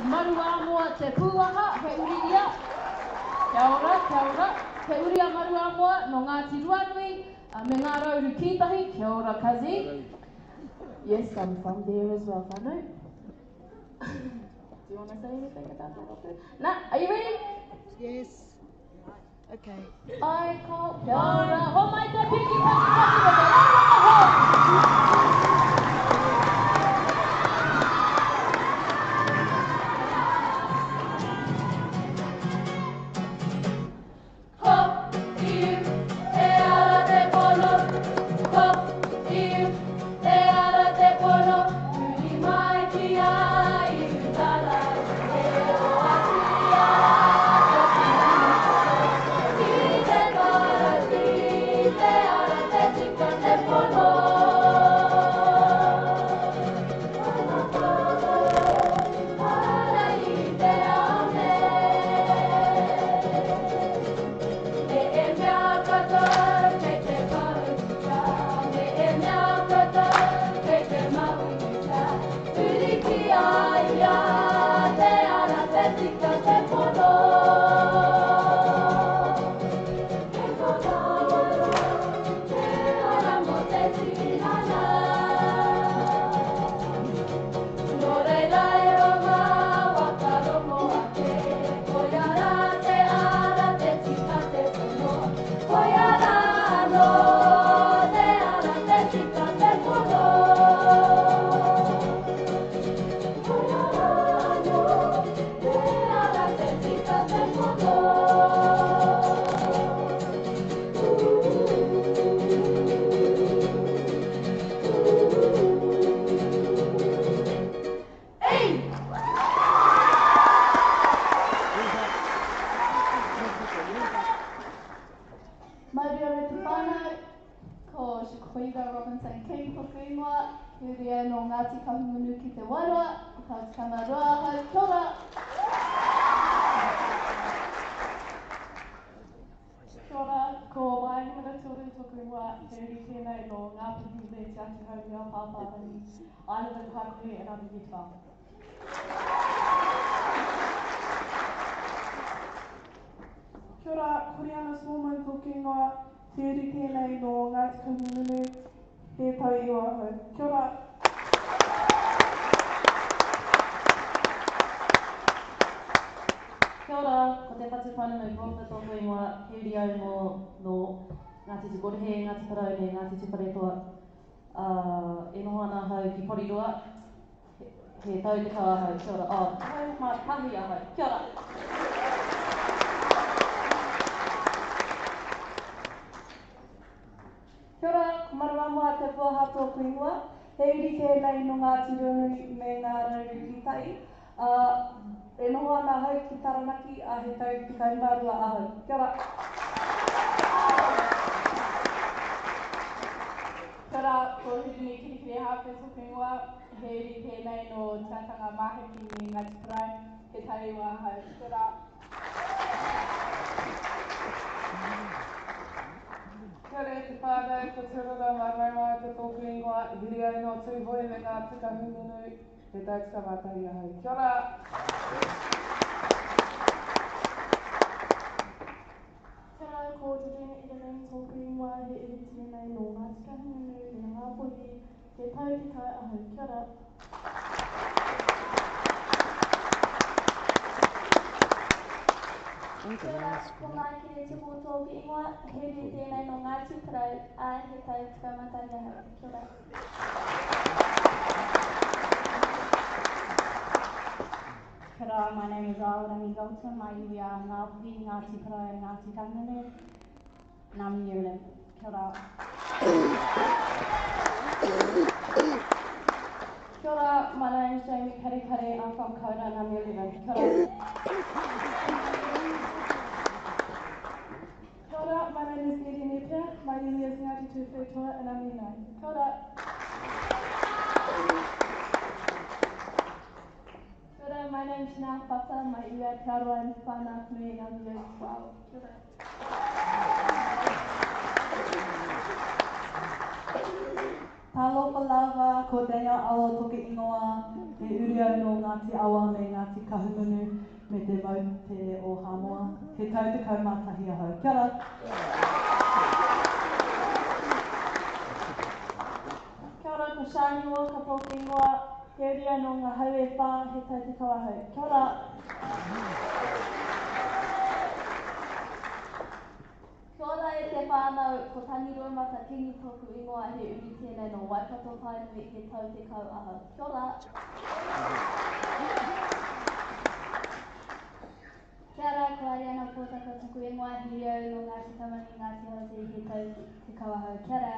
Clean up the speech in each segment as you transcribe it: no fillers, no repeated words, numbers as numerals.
Maruamoa Te Pūaha, he uri ia. Kia ora, kia ora. He uri a Maruamoa nō Ngāti Ruanui me Ngā Rauru Kītahi. Kia ora, Kazi. Yes, I'm from there as well, whānau. Do you want to say anything about that, Opu? Nah, are you ready? Yes. Okay. I call kia ora. Ho mai te piki paki paki me te raranga hou. Ko iu te ara te pono, ko iu te ara te pono, huri mai ki a iu tara e o atu i a toku Ki te tara, ki te ara te tika te pono. Ana tātou, ara i te ao nei. Me e mea koutou kei te mahuta, me e mea koutou kei te mahuta, huri ki a ia te ara, te tika, te pono. Kei tō tāwaro te ara mō te tinana. Nō reira e roma waka rongo ake, koia rā te ara, te tika, te pono. Koia rā anō te ara, te tika, te pono. Koia rā anō te ara, te tika, te pono. Ei! Mauri ora te whānau, ko Shaquita Robinson King toku ingoa, he uri au nō Ngāti Kahungunu ki Te Wairoa, ko Tautikama Roa ahau, kia ora! Kia ora, ko Maia Turu toku ingoa, he uri tēnei nō Ngāpuhi me Te Āti Haumia Pāpārangi. I live in Kākohe and I'm a Year 12. Kia ora, ko Riana Smallman tōku ingoa, he uri tēnei nō Ngāti Kahungunu, he tau iwa ahau. Kia ora! Kia ora, ko Te Whatu Pounamu Crawford tōku ingoa, he uri au mō, nō Ngāti Tukorehe, Ngāti Porou me Ngāti Tūwharetoa. Ā, e noho ana ahau ki Porirua, he, he tau 10 ahau. Kia ora. Oh, 11 ahau. Kia ora! Kia ora, ko Maruamoa Te Puaha tōku ingoa. He uri tēnei nō Ngāti Ruanui me Ngā Rauru Kītahi, ā, e noho ana ahau ki Taranaki, ā, he tau 12 ahau. Kia ora! Kia ora, ko Hirini Kirikiri Harper tōku ingoa. He uri tēnei nō Te Atanga Māhaki me Ngāti Porou, he tau iwa ahau. Kia ora! Kia ora e te whānau, ko Te Rora Maruaimoata tōku ingoa, he uri au nō Tūhoe me Ngāti Kahungunu, he tau 11 ahau. Kia ora! Kia ora, ko Georgina Edelman tōku ingoa, he uri tēnei nō Ngāti Kahungunu me Ngāpuhi, he tau 10 ahau. Kia ora! Kia ora, ko Mākere Tipo tōku ingoa, he uri tēnei nō Ngāti Porou, ā, he tau 11 ahau. Kia ora. Kia ora, my name is Aorangi Galton, my iwi are Ngāpuhi, Ngāti Porou and Ngāti Kahungunu. Ngā mihi 11. Kia ora. Kia ora, my name is Jamie Karikari, I'm from Kona and I'm year 11. Kia ora. Kia ora, my name is Eddie Nepia, my iwi is Ngāti Tūwharetoa and I'm year 9. Kia ora. Kia ora, my name is Chanel Fata, my iwi are Te Arawa and Te Whānau-a-Apanui and I'm year 12. Kia ora. Talofa lava, ko Danielle Awa toku ingoa, he uri au nō Ngāti Awa me Ngāti Kahungunu me te moutere o Hāmoa. He tau 11 ahau. Kia ora! Kia ora, ko Shani Walker tōku ingoa, he uri au nō ngā hau e whā, he tau 10 ahau. Kia ora! Kia ora e te whānau, ko Tangirua Matakingi tōku ingoa, he uri tēnei nō Waikato Tainui, he tau 10 ahau. Kia ora! Kia ora, ko Ariana Pōtaka toku ingoa, he reo nō Ngāti Tamangi, Ngāti Hautiri, he tau 10 ahau. Kia ora!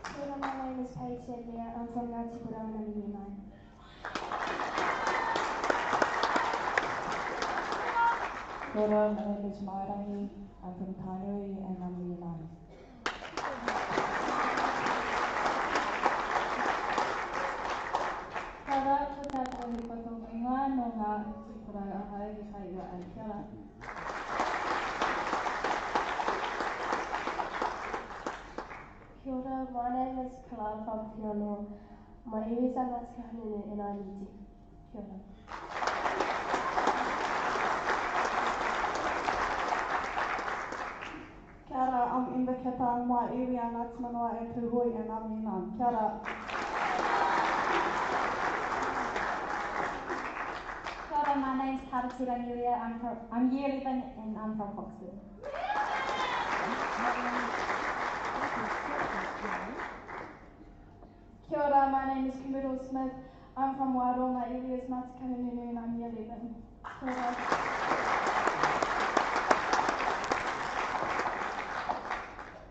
Kia ora, my name is Paige Sadlier, I'm from Ngāti Porou and I'm in Year 9. Kia ora, my name is Mairangi, I'm from Tainui and I'm in Year 9. Kia ora, ko Tātara Hipa tōku ingoa, nō Ngāti Porou ahau, he kaiua au. Kia ora. Kia ora, my name is Kalala Papapiano, my iwi is Ngāti Kahungunu and I'm Year 10. Kia ora. Kia ora, I'm Ember Kepa, my iwi are Ngāti Manawa and Puhoi and I'm Year 9. Kia ora. Kia ora, my name's Carter Tirangiria, I'm Year 11 and I'm from Foxton. Kia ora, my name is Kimberly Smith, I'm from Wairoa, my iwi is Ngāti Kahungunu and I'm Year 11. Kia ora.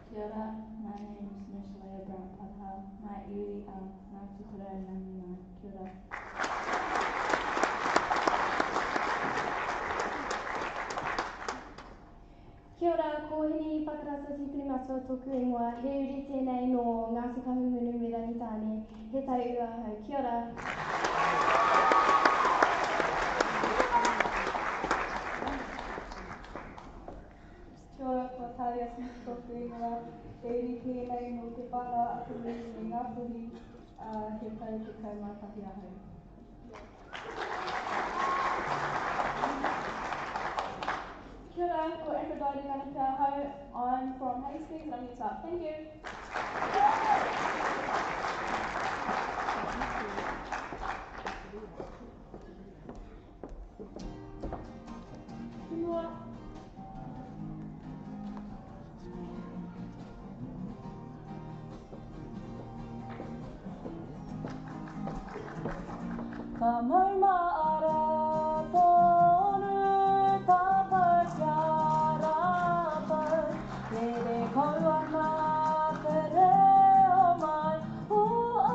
Kia ora, my name is Michelle Brown Pataha, my iwi are Ngāti Porou and I'm Year 9. Kia ora. Kia ora, ko Hini Whakarata Tipuni Matua tōku ingoa, he uri tēnei nō Ngāti Kahungunu me Rangitāne, he tau ua ahau. Kia ora. Kia ora, ko Talia Smith tōku ingoa, he uri tēnei nō Te Whānau a Apanui me Ngāpuhi, he tau 11 ahau. Kia ora, ko Aphrodite Nganape ahau, I'm from Hastings and I'm here to start. Thank you. Mua. Ka maumahara tonu tātou ki a rātou, rere kau ana te reo mai o a,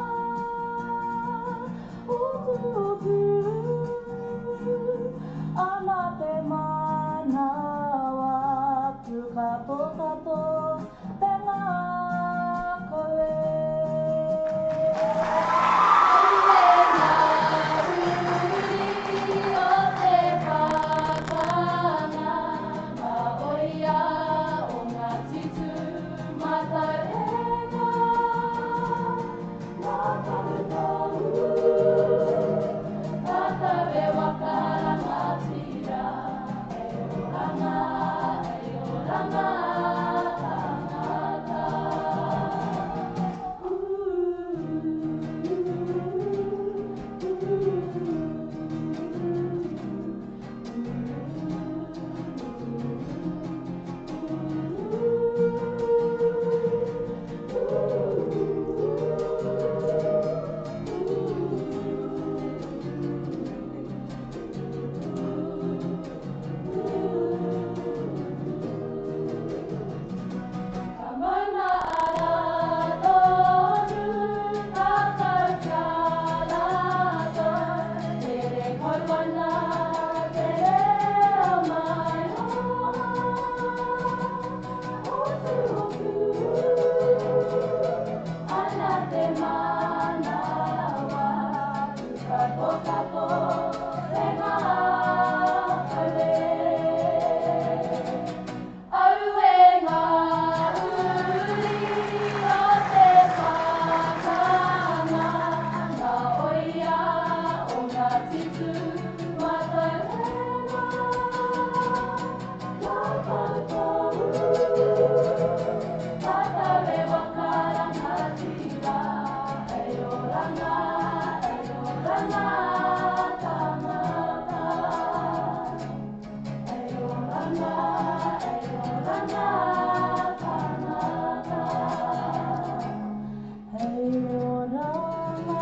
o tūtū ana te manawa, pūkatokato te ngākau e. Aue oranga, hei oranga tangata. Hei oranga, hei oranga tangata. Hei oranga,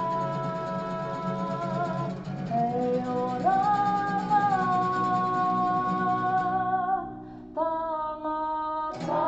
hei oranga tangata.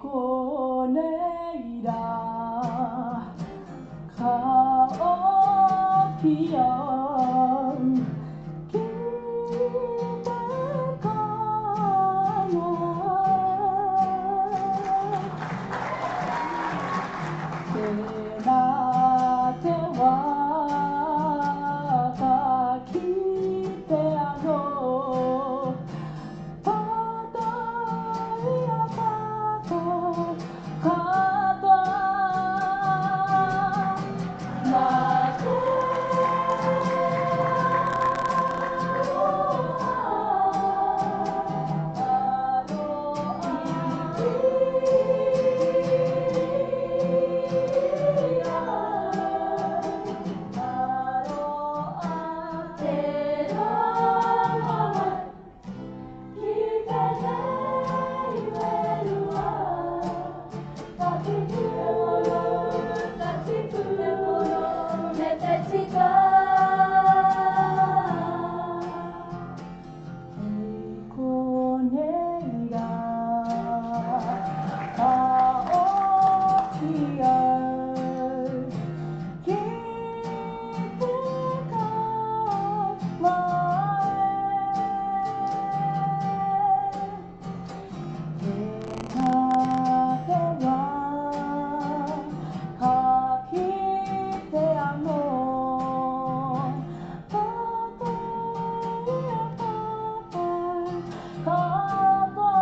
konei rā Ka oki au ki te kāinga. Tēnā te wā ka kite anō Tātou i a tātou katoa. Mā te Konei rā ka oti au ki te kāinga e. Tēnā te wā ka kite anō tātou i a tātou katoa.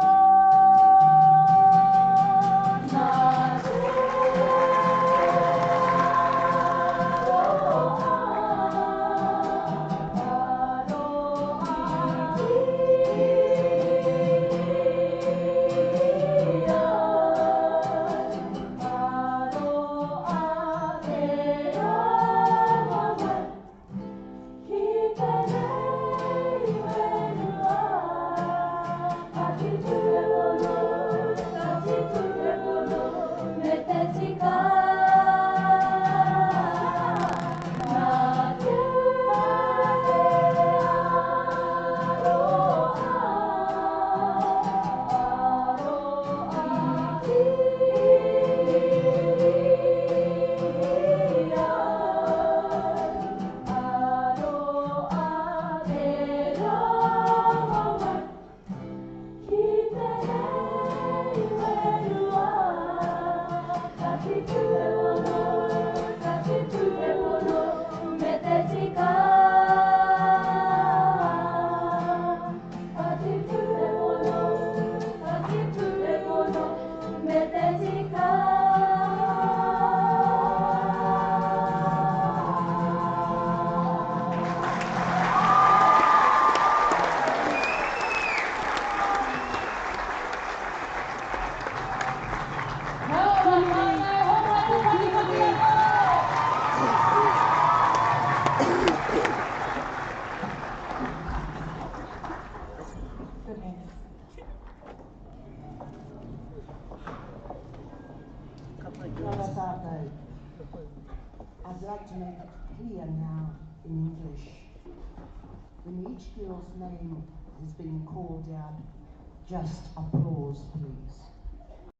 Nā te Good hands. Kia tātou. I'd like to make it clear now in English. When each girl's name has been called out, just applause, please.